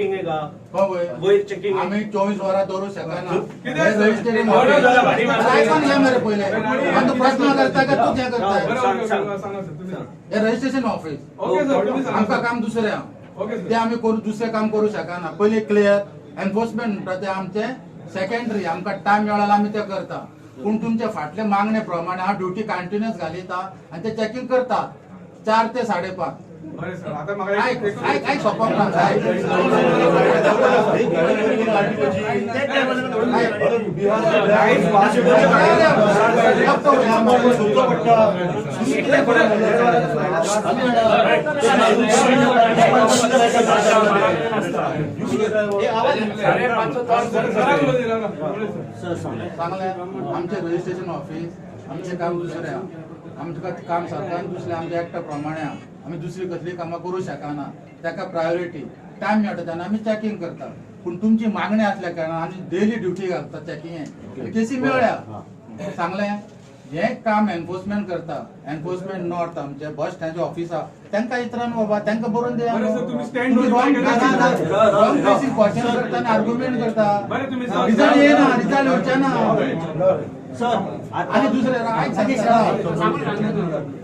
Checking आहे का? हो. वयर चेकिंग? आम्ही 24 वरां दवरू शकना. कितें सर? आयकून घे मरे पयले. आनी तूं प्रश्न करता काय तूं हें करता? बरं, सांग, ओके, सांग. ओके, सांगा सर, तुम्ही सांगा. हे रजिस्ट्रेशन ऑफिस. ओके सर, तुम्ही सांगा. आमकां काम दुसरें आहा. Okay sir. ते आमी करू, दुसरें काम करू शकना. पयलीं क्लियर, एनफोर्समेंट म्हणटा ते आमचे सेकंडरी. आमकां टायम मेळ्ळो आमी ते करता. पूण तुमचे फाटले मागणे प्रमाणे हांव ड्युटी कंटिन्युअस घालिता आनी ते चॅकिंग करता 4 ते 5:30. बरें सर, आता म्हाका आयक एक आयक आयक, सोंपा आयक. सर. सांगलें, आमचें रजिस्ट्रेशन ऑफिस, आमचें काम दुसरें आहा. आमकां काम सरकारान दुसरें आमच्या एक्टा प्रमाणे आहा. आमी दुसरी कसली कामां करूं शकना. ताका प्रायोरिटी टायम मेळटा तेन्ना आमी चॅकिंग करता. पूण तुमची मागणी असल्या कारणान आमी डेली ड्युटी घालता चॅकिंगे. केसी मेळ्ळ्या. सांगलें, हें काम एनफोर्समेंट करता. एनफोर्समेंट नॉर्थ आमचे बस स्टँड ऑफिस आहा, तांकां इतरान बाबा, तांकां बरोवन दिया. बरें सर, तुम्ही stand wrong वर बेसीस क्वेश्चन करता आनी आर्ग्युमेंट करता. बरें, तुम्ही सर. रिजल्ट येना, रिजल्ट येवचे ना. सर, आणि दुसरे आयक सांगता,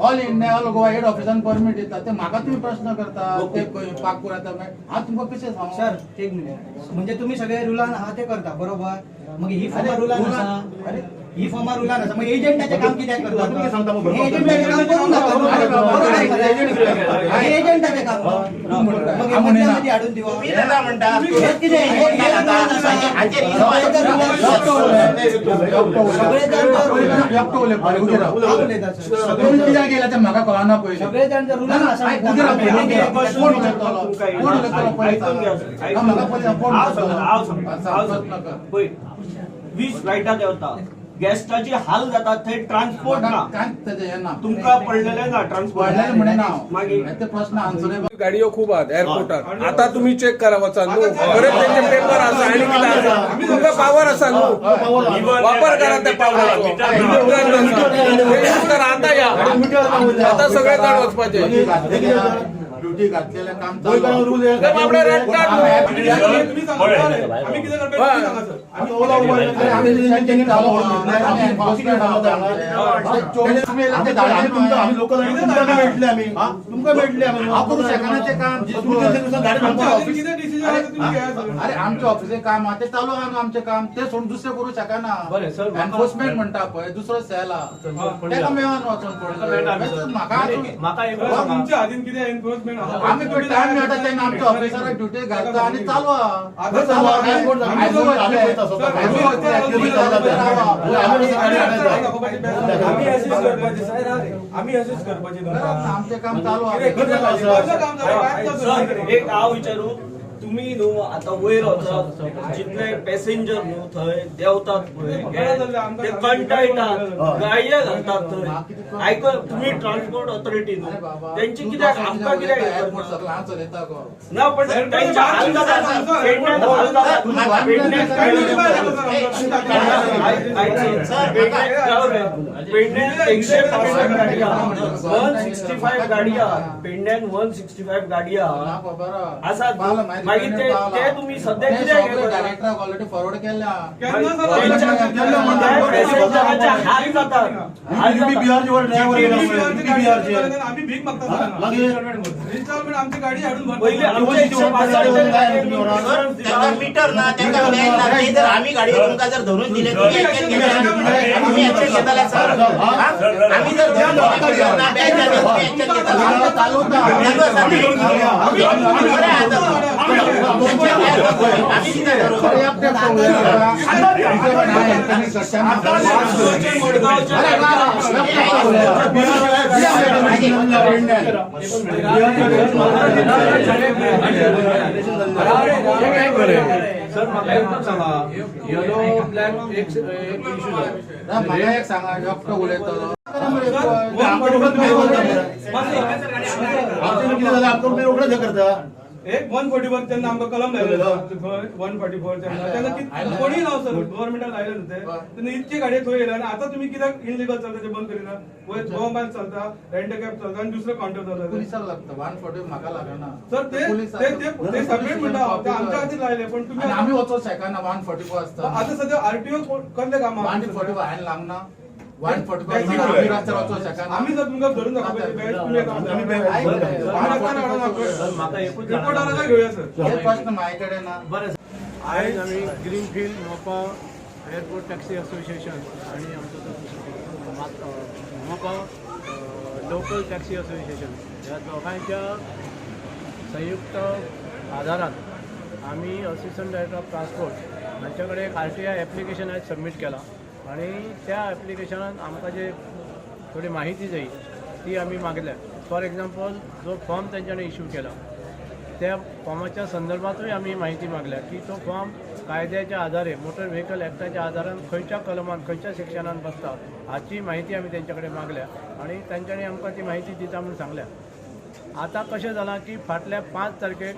all India, all Goa head ऑफिसान परमिट दिता. ते म्हाका तुम्ही प्रश्न करता ते पाकूर आता हांव तुमकां कशें सांगू? सर, एक मिनिट. म्हणजे तुम्ही सगळे रुलान आहा ते करता, बरोबर? मग ही फॉर्मा रुलान अरे, आसा. अरे. ही फॉर्मा रुलान आसा, मग एजंटाचें काम कित्याक करता? तुमी सांगता मग. हे एजंटाचें काम करूं नाका. अरे बाबा, बरोबर आहे मरे. एजंट- हे एजंटाचें काम. तूं म्हणटा. मग हे हांव म्हणिना. मदल्या मदीं हाडून दिवप. तुम्ही दादा म्हणटा. हेच कितें, हे रुलान आसा. सगळे जर रुलान सगळे जण जर एकटो उलय पळय, उगी राव. हांव उलयता सर. तुम्ही कित्याक गेला ते म्हाका कळना पयलीं. सगळे जाण जर रुलान आसा आयक, उगी राव पयलीं, उगी राव. कोण उलयतलो? कोण उलयतलो पयलीं ऐकून घ्या सांग. सर, हा, ऐकून म्हाका पयलीं सांग, कोण हांव उलयतलो? सांगता, हांव सांगता, हा, हांव सांग, सांगता. प्रश्न कर. पळय, 20 फ्लायटां देंवता, गेस्टाची हाल जातात थंय, ट्रान्सपोर्ट म्हाका ना. कांयच तेजें हें ना. तुमकां पडलेलें ना ट्रान्सपोर्ट. पडलेलें म्हणिना हांव. मागीर? ते प्रश्न आन्सर गाडयो खूब आहात एअरपोर्टार. आता तुम्ही चेक करा, वचान न्हू. बरेच त्यांचे पेपर आसा आणि कितें आसा. तुमकां पावर आसा न्हू, वापर करा त्या पावराचो. तर आता या, आता सगळे जाण वचपाचे. ड्युटी घातलेलें काम चालू आहा. ते बाबडे रडटात न्हू. तुम्ही सांगा सर. आम्ही कितें करपाचें तुम्ही सांगा सर. अरे, आमी चॅकिंग चालू आहा. आमी enforcement आहा आमचें. 24 मेल ते धाडले न्हू. आम्ही लोकल, तुमकां मेळटले आमी, तुमकां मेळटले आमी. हांव करूं शकना तें काम. आमच्या हातीन कितें डिसिजन आसा ते तुम्ही घेया सर. अरे, आमच्या ऑफिसाचें काम आहा ते चालू आहा न्हू. आमचें काम ते सोडून दुसरें करूं शकना. बरें, सर, म्हाका- एनफोर्समेंट म्हणटा पळय, दुसरो सेल आहा, तेका मेळना वचून पडले म्हाका अजून- म्हाका एक सर, सांगा. तुमच्या हातीन कितें एनफोर्समेंट आसा? आमी पळय टायम मेळटा तेन्ना आमच्या ऑफिसराक ड्युटी घालता आनी चालू आहा. आता चालू आहा. आमी आयजू वतले. आयजू वतले. ड्युटी चालू रावा. आम्ही रस्त्यार दाखोवपाची बेस्ट. आम्ही अशीच करपाची सर, आम्ही अशीच करपाची. आमचें काम चालू आहा. कसं काम झालं? काय कसं? सर, एक हांव विचारू, तुम्ही न्हू आतां वयर वचात, जितले पॅसेंजर न्हू थंय देंवतात पळय, ते कंटाळटात, गाडये घालतात थंय. आयको, तुम्ही ट्रान्सपोर्ट ऑथॉरिटी न्हू, अरे बाबा, तेंची तूं कित्याक तसो आमकां कित्याक कित्याक उलयता? हे एअरपोर्ट करना? सगळें हांव चलयता गो. ना, पण तेंचे हाल जातात, पेडण्यात हाल जातात. पेडण्यात पेडण्यात 165 गाडया, 165 गाडया, पेडण्यात 165 गाडया ना खबर आहा. आसात. पावला मागीर मागीर ते पावला. ते तुम्ही सध्या ते कित्याक हे सगळे करता? डायरेक्टराक ऑलरेडी फॉरवर्ड केल्या. केन्ना सर? त्या पॅसेंजराचे हाल जातात, हाल जातात. बिहारचे ड्रायव्हर, बिहारचे. आम्ही भीक मागता सर. मागीर इन्स्टॉलमेंट आमची गाडी हाडून भरता. पयलीं आमच्या 165 सर, त्यांना मीटर ना, त्यांना बॅग ना. ते जर आम्ही गाडी तुमका जर धरून दिले, तुम्ही ऍक्शन घेतला? तुम्ही ऍक्शन घेताले सर? हा? आम्ही जर धरून दिले, मीटर ना, बॅग ना, तुम्ही ऍक्शन घेताले? आमचं चालू होता. चालू आसा ते. बरं आहे आता. आम्ही कितें धरू? अरे, एकटे एकटो उलयता. मडगांवच्या अरे, रा, रा, एकटे एकटो उलयता. सर, म्हाका एक सांगा, येलो ब्लॅक एक एक इशू जाला. रा, म्हाका एक सांगा, एकटो उलयतलो. आमच्या कितें जालें, आमकां रोखडेच हे करता. एक 144 तेन्ना आमकां कलम लायलें 144 तेन्ना तेन्ना कोणीय लाव सर गव्हर्मेंटान लायलें न्हू ते तेन्ना इतके गाडये थंय येयले आनी आतां तुमी कित्याक इनलिगल चलता ते बंद करिना? वयर गोवा मायल चलता, रेंट कॅब चलता आनी दुसरो काउंटर चलता. पुलिसाक लागता 140 म्हाका लागना सर. ते सेपरेट म्हणटा हांव, ते आमच्या खातीर लायले पण तुमी आमी वचोंक शकना. 144 आसता आतां सद्या आरटीओ कसले काम 145 हांवें लागना. 145 आमी रस्त्यार वचोंक शकना. आमी जर तुमकां धरून दाखोवपाची बॅच तुमी रिपोर्टराक घेवया सर. हे प्रश्न माझ्या कडेन ना. बरें, आयज आमी Greenfield Mopa airport taxi association आनी आमचो तो मोपा लोकल टॅक्सी असोसिएशन ह्या दोगांयच्या संयुक्त आदारान आमी असिस्टंट डायरेक्टर ऑफ ट्रान्सपोर्ट हांच्या कडेन एक RTI application आयज सबमीट केलां आनी त्या एप्लिकेशनान आमकां जे थोडी माहिती जाय ती आमी मागल्या. फॉर एग्जाम्पल, जो फॉर्म तेंच्यांनी इश्यू केला त्या फॉर्माच्या संदर्भातूय आमी माहिती मागल्या की तो फॉर्म कायद्याच्या आधारे मोटर व्हेकल ॲक्टाच्या आधारान खंयच्या कलमान खंयच्या सेक्शनान बसता हाची माहिती आमी तेंच्या कडेन मागल्या आनी तेंच्यांनी आमकां ती माहिती दिता म्हूण सांगल्या. आतां कशें जालां की फाटल्या 5 तारखेक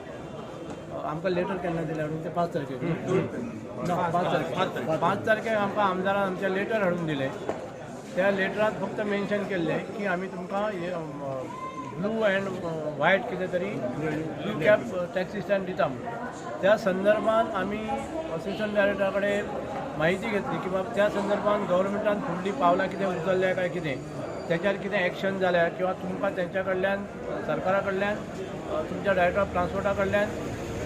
आमकां लेटर केन्ना दिलें हाडून ते 5 तारखेक ना 5 तारखेक आमकां आमदारान आमचें लेटर हाडून दिलें. त्या लेटरांत फक्त मेन्शन केल्लें की आमी तुमकां ब्लू अँड व्हायट कितें तरी ब्लू कॅब टॅक्सी स्टँड दिता म्हणून. त्या संदर्भात आमी असिस्टंट डायरेक्टरा कडेन माहिती घेतली की बाबा त्या संदर्भात गव्हर्मेंटान फुडलीं पावलां कितें उचलल्या काय कितें, तेच्यार कितें एक्शन जाल्या किंवा तुमकां तेंच्या कडल्यान सरकारा कडल्यान तुमच्या डायरेक्टर ऑफ ट्रान्सपोर्टा कडल्यान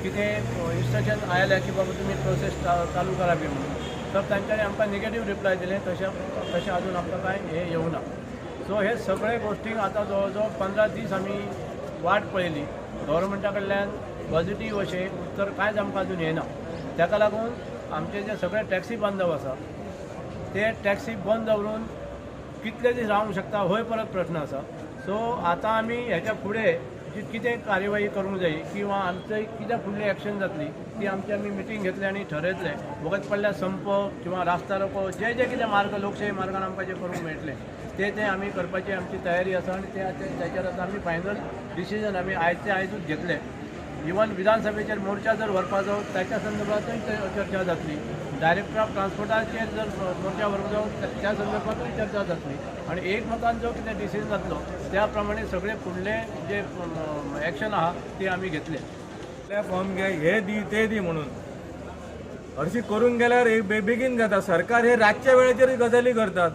कितें इन्स्ट्रक्शन आयल्या की बाबा तुमी प्रोसेस चालू करा बी म्हणून. तर तांच्यांनी आमकां निगेटीव रिप्लाय दिलें. तशें तशें अजून आमकां कांय हें येवना. सो हे सगळे गोश्टींक आतां जवळ जवळ 15 दीस आमी वाट पळयली, गव्हर्मेंटा कडल्यान पॉझिटीव अशें उत्तर कांयच आमकां अजून येना. ताका लागून आमचे जे सगळे टॅक्सी बांधव आसा ते टॅक्सी बंद दवरून कितले दीस रावंक शकता होय परत प्रश्न आसा. सो आतां आमी हेच्या फुडें जी कितें कार्यवाही करूंक जाय किंवा आमचे कितें फुडली एक्शन जातली ती आमची आमी मिटींग घेतली आनी ठरयतले. वगत पडल्यार संप किंवा रास्ता रोको जे जे कितें मार्ग लोकशाही मार्गान आमकां जे करूंक मेळटलें ते ते आमी करपाची आमची तयारी आसा आनी तेच्यार आतां आमी फायनल डिसिजन आमी आयचे आयजूच घेतले. इवन विधानसभेचेर मोर्चा जर व्हरपाचो ताच्या संदर्भातूय चर्चा जातली, डायरेक्टर ऑफ ट्रान्सपोर्टाचेर जर मोर्चा व्हरपाचो त्या संदर्भातूय चर्चा जातली आनी एकमतान जो कितें डिसिजन जातलो त्या प्रमाणे सगळे फुडले जे एक्शन आहा ते आमी घेतले. फॉर्म घे, हे दी ते दी म्हणून हरशी करून गेल्यार बेगीन जाता. सरकार हे रातच्या वेळाचेर गजाली करतात,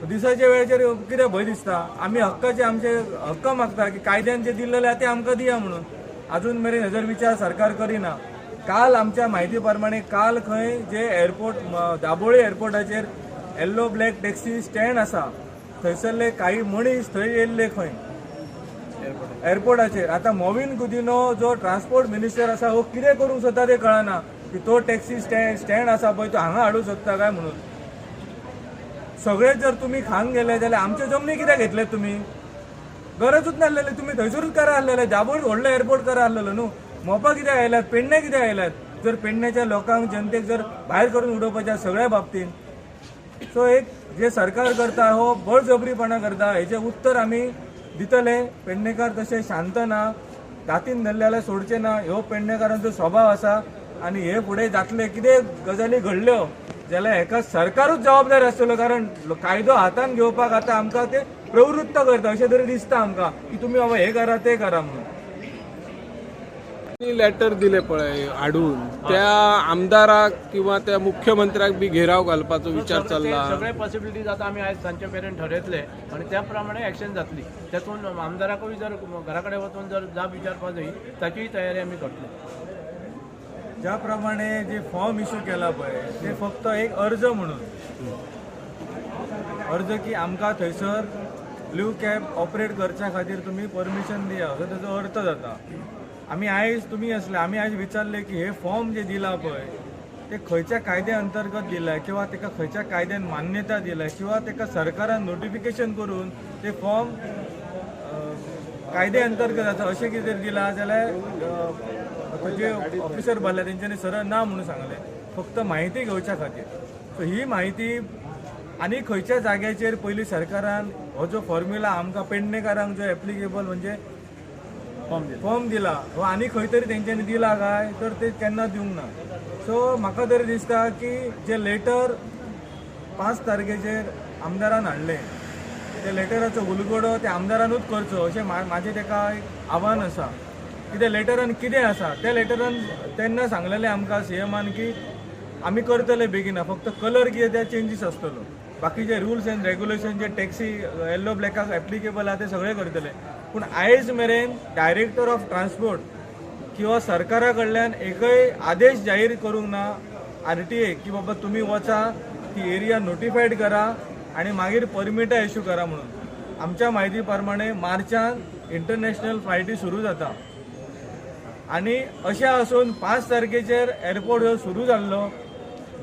दिसाच्या वेळाचेर कितें भंय दिसता. आमी हक्काचे आमचे हक्क मागता की कायद्यान जे दिल्लेले आहा ते आमकां दिया म्हणून. अजून मेरेन हेजर विचार सरकार करिना. काल आमच्या म्हायती प्रमाणे काल खंय जे एअरपोर्ट दाबोळी एअरपोर्टाचेर येल्लो ब्लॅक टॅक्सी स्टँड आसा थंयसरले काही मनीस थंय येयल्ले खंय एअरपोर्टाचेर. आतां मोविन गुदिनो जो ट्रान्सपोर्ट मिनिस्टर आसा हो कितें करूंक सोदता तें कळना की तो टॅक्सी स्टँड आसा पळय तो हांगा हाडूंक सोदता काय म्हणून. सगळे जर तुमी खांग गेले जाल्यार आमचे जमनी कित्याक घेतले तुमी? गरजूच नासलेले, तुमी थंयसरूच करा आसलेले. दाबोळी व्हडलो एअरपोर्ट करा आसलेलो न्हू. मोपा कित्याक आयल्यात, पेडणे कित्याक आयल्यात? जर पेडण्याच्या लोकांक जनतेक जर भायर करून उडोवपाच्या सगळ्या बाबतींत. सो एक जे सरकार करता हो बळजबरीपणा करता हेजें उत्तर आमी दितले. पेडणेकार तशें शांत ना, दातीन धरले जाल्यार सोडचे ना, ह्यो पेडणेकारांचो स्वभाव आसा. आनी हे फुडें जातले कितें गजाली घडल्यो जाल्यार हेका सरकारूच जबाबदार आसतलो. कारण कायदो हातान घेवपाक आतां आमकां ते प्रवृत्त करता अशें तरी दिसता आमकां की तुमी बाबा हे करा ते करा म्हणून. लेटर दिले पळय हाडून त्या आमदाराक किंवा त्या मुख्यमंत्र्याक बी घेराव घालपाचो विचार चल्ला. सगळे पॉसिबिलिटीज आतां आमी आयज सांजचे मेरेन ठरयतले आनी त्या प्रमाणे एक्शन जातली. तातूंत आमदाराकूय जर घरा कडेन वचून जर जाब विचारपाक जाय ताचीय तयारी आमी करतले. ज्या प्रमाणे जे फॉर्म इश्यू केला पळय ते फक्त एक अर्ज म्हणून, अर्ज की आमकां थंयसर ब्लू कॅब ऑपरेट करच्या खातीर तुमी परमिशन दिया असो ताचो अर्थ जाता. आमी आयज तुमी आसले आमी आयज विचारले की हे फॉर्म जे दिला पळय ते खंयच्या कायद्या अंतर्गत दिलाय किंवा ताका खंयच्या कायद्यान मान्यता दिलाय किंवा ताका सरकारान नोटिफिकेशन करून ते फॉर्म कायद्या अंतर्गत आसा अशें कितें दिलां जाल्यार जे ऑफिसर भरले तेंच्यांनी सरळ ना म्हणून सांगलें, फक्त म्हायती घेवच्या खातीर. सो ही म्हायती आनी खंयच्या जाग्याचेर पयलीं सरकारान हो जो फॉर्म्युला आमकां पेडणेकारांक जो एप्लिकेबल म्हणजे फॉर्म दिला हो आनी खंय तरी तेंच्यांनी दिला काय तर ते केन्ना दिवंक ना. सो म्हाका तरी दिसता की जे लेटर 5 तारखेचेर आमदारान हाडलें त्या लेटराचो उलगडो त्या आमदारानूच करचो अशें म्हाजें ताका एक आव्हान आसा. की त्या लेटरान कितें आसा, त्या लेटरान तेन्ना सांगलेलें आमकां सीएमान की आमी करतले बेगिना, फक्त कलर कितें ते चेंजीस आसतलो, बाकीचे रुल्स एंड रेगुलेशन जे टॅक्सी येल्लो ब्लॅकाक एप्लिकेबल आहा ते सगळे करतले. पूण आयज मेरेन डायरेक्टर ऑफ ट्रान्सपोर्ट किंवा सरकारा कडल्यान एकय आदेश जाहीर करूंक ना आरटीए की बाबा तुमी वचा ती एरिया नोटिफायड करा आनी मागीर परमिटां इशू करा म्हणून. आमच्या म्हायती प्रमाणे मार्चान इंटरनॅशनल फ्लायटी सुरू जाता आनी अशें आसून 5 तारखेचेर एअरपोर्ट हो सुरू जाल्लो.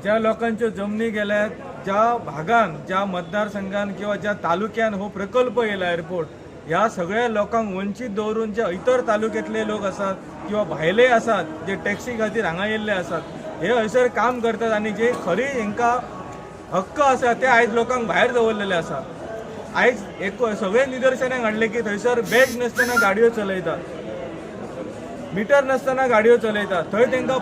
ज्या लोकांच्यो जमनी गेल्यात, ज्या भागान, ज्या मतदारसंघान किंवा ज्या तालुक्यान हो प्रकल्प येयला एअरपोर्ट, ह्या सगळ्या लोकांक वंचीत दवरून जे इतर तालुक्यातले लोक आसात किंवा भायले आसात जे टॅक्सी खातीर हांगा येयल्ले आसात हे हयसर काम करतात आनी जे खरी हेंकां हक्क आसा ते आयज लोकांक भायर दवरलेले आसा. आयज एक सगळे निदर्शनाक हाडलें की थंयसर बॅज नासतना गाडयो चलयतात, मिटर नासतना गाडयो चलयतात, थंय तांकां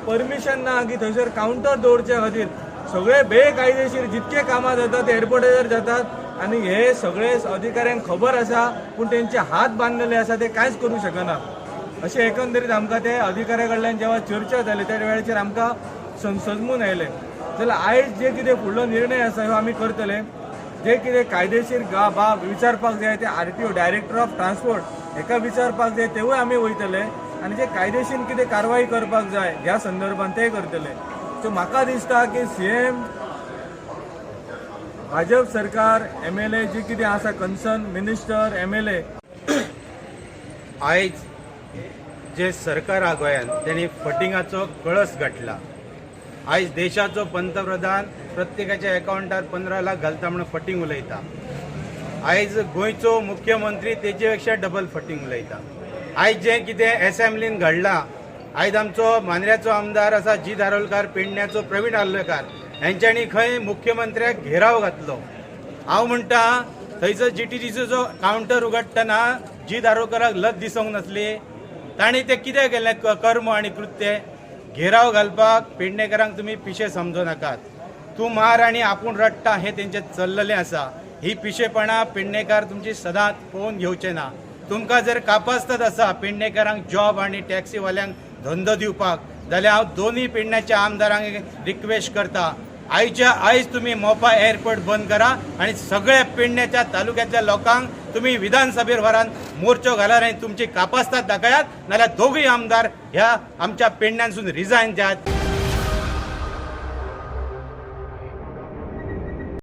परमिशन ना की थंयसर कावंटर दवरचे खातीर. सगळे बेकायदेशीर जितके कामां जातात ते एअरपोर्टाचेर जातात आनी हे सगळे अधिकाऱ्यांक खबर आसा पूण तेंचे हात बांदलेले आसा, ते कांयच करूं शकना. अशें एकंदरीत आमकां ते अधिकाऱ्या कडल्यान जेन्ना चर्चा जाली त्या वेळाचेर आमकां सजमून आयलें. जाल्यार आयज जे कितें फुडलो निर्णय आसा हो आमी करतले. जे कितें कायदेशीर बाब विचारपाक जाय ते आरटीओ डायरेक्टर ऑफ ट्रान्सपोर्ट हेका विचारपाक जाय तेवूय आमी वयतले आनी जे कायदेशीर कितें कारवाई करपाक जाय ह्या संदर्भात ते करतले. सो म्हाका दिसता की सीएम, भाजप सरकार, एमएलए जे कितें आसा कन्सर्न मिनिस्टर, एमएलए, आयज जे सरकार आहा गोंयांत तेणी फटिंगाचो कळस गांठला. आयज देशाचो पंतप्रधान प्रत्येकाच्या एकावंटार 15 लाख घालता म्हणून फटींग उलयता. आयज गोंयचो मुख्यमंत्री तेजे पेक्षा डबल फटींग उलयता. आयज जें कितें एसेंब्लीन घडलां, आयज आमचो मांद्र्याचो आमदार आसा जी धारोलकार, पेडण्याचो प्रवीण आर्लेकार हेंच्यांनी खंय मुख्यमंत्र्याक घेराव घातलो. हांव म्हणटा थंयसर जीटीडीसीचो जो कावंटर उगडटना जी धारोलकाराक लज दिसूंक नासली, तांणी तें कितें केलें कर्म आनी कृत्य. घेराव घालपाक पेडणेकरांक तुमी पिशे समजू नाकात. तूं मार आनी आपूण रडटा हें तेंचें चल्ललें आसा. ही पिशेपणां पेडणेकार तुमची सदांच पळोवन घेवचे ना. तुमकां जर कापास्ताद आसा पेडणेकारांक जॉब आनी टॅक्सीवाल्यांक धंदो दिवपाक जाल्यार हांव दोनूय पेडण्याच्या आमदारांक रिक्वेस्ट करता, आयच्या आयज तुमी मोपा एअरपोर्ट बंद करा आनी सगळ्या पेडण्याच्या तालुक्यांतल्या लोकांक तुमी विधानसभेर व्हरान मोर्चो घालात आनी तुमची कापास्ताद दाखयात, नाल्यार दोगूय आमदार ह्या आमच्या पेडण्यांसून रिजायन दियात.